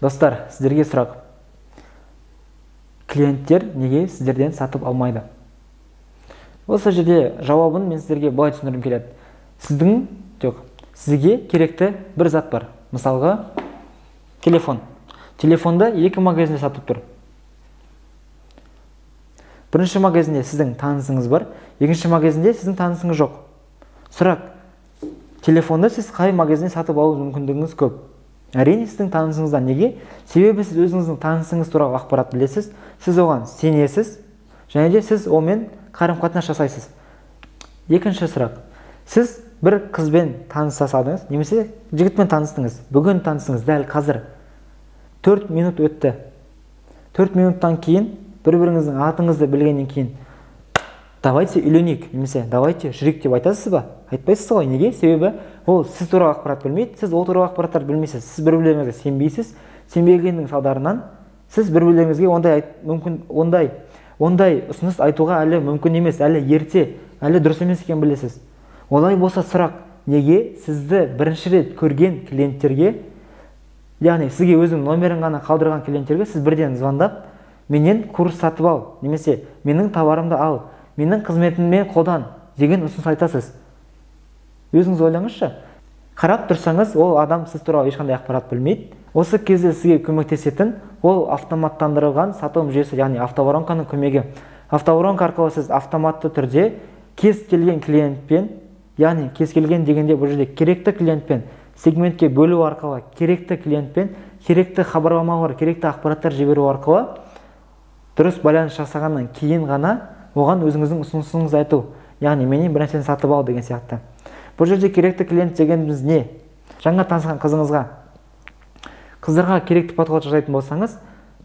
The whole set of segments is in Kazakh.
Достар, сіздерге сұрақ. Клиенттер неге сіздерден сатып алмайды? Осы жерде жауабын мен сіздерге былай түсіндіргім келеді. Сізге керекті бір зат бар. Мысалға, телефон. Телефонды екі магазинде сатып тұр. Бірінші магазинде сіздің танысыңыз бар, екінші магазинде сіздің танысыңыз жоқ. Сұрақ: телефонды сіз қай магазинде сатып алу мүмкіндігіңіз көп? Әрине, сіздің танысыңыздан. Неге? Себебі сіз өзіңіздің танысыңыз туралы ақпарат білесіз, сіз оған сенесіз, және де сіз онымен қарым-қатынас жасайсыз. Екінші сұрақ: сіз бір қызбен таныса салдыңыз, немесе жігітпен таныстыңыз, бүгін таныстыңыз, дәл қазір. 4 минут өтті. 4 минуттан кейін бір-біріңіздің атыңызды білгеннен кейін давайте үйленейік немесе давайте жүрейік деп айтасыз ба? Айтпайсыз ғой. Неге? Себебі ол сіз туралы ақпарат білмейді, сіз ол туралы ақпараттарды білмейсіз. Сіз бір-бірлеріңізге сенбейсіз. Сенбегеннің салдарынан сіз бір-бірлеріңізге ондай ұсыныс айтуға әлі мүмкін емес, әлі ерте, әлі дұрыс емес екенін білесіз. Олай болса сұрақ: неге сізді бірінші рет көрген клиенттерге, яғни сізге өзінің номерін ғана қалдырған клиенттерге сіз бірден звондап, менен курс сатып ал, немесе менің товарымды ал, менің қызметіммен қолдан деген ұсыныс айтасыз? Өзіңіз ойлаңызшы. Қарап тұрсаңыз, ол адам сіз туралы ешқандай ақпарат білмейді. Осы кезде сізге көмектесетін ол автоматтандырылған сатылым жүйесі, яғни автоворонканың көмегі. Автоворонка арқылы сіз автоматты түрде кез келген клиентпен, яғни кез келген дегенде бұл жерде керекті клиентпен, сегментке бөлу арқылы керекті клиентпен керекті хабарламалар, керекті ақпараттар жіберу арқылы дұрыс байланыс жасағаннан кейін ғана оған өзіңіздің ұсынысыңызды айту, яғни менен бір нәрсені сатып ал деген сияқты. Бұл жерде керекті клиент дегеніміз не? Жаңа танысқан қызыңызға, қыздарға керекті подход жасайтын болсаңыз,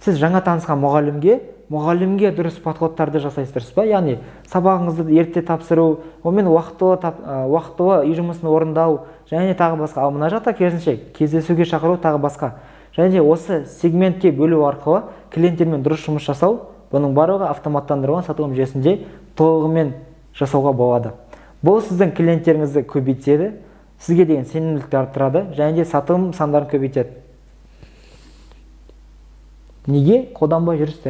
сіз жаңа танысқан мұғалімге дұрыс подходтарды жасайсыз, дұрыс па? Яғни сабағыңызды ерте тапсыру, онымен уақытылы үй жұмысын орындау және тағы басқа. Ал мына жақта керісінше кездесуге шақыру тағы басқа. Және де осы сегментке бөлу арқылы клиенттермен дұрыс жұмыс жасау, бұның барлығы автоматтандырылған сатылым жүйесінде толығымен жасауға болады. Бұл сіздің клиенттеріңізді көбейтеді, сізге деген сенімділікті арттырады және де сатылым сандарын көбейтеді. Неге қолданбай жүрсіздер?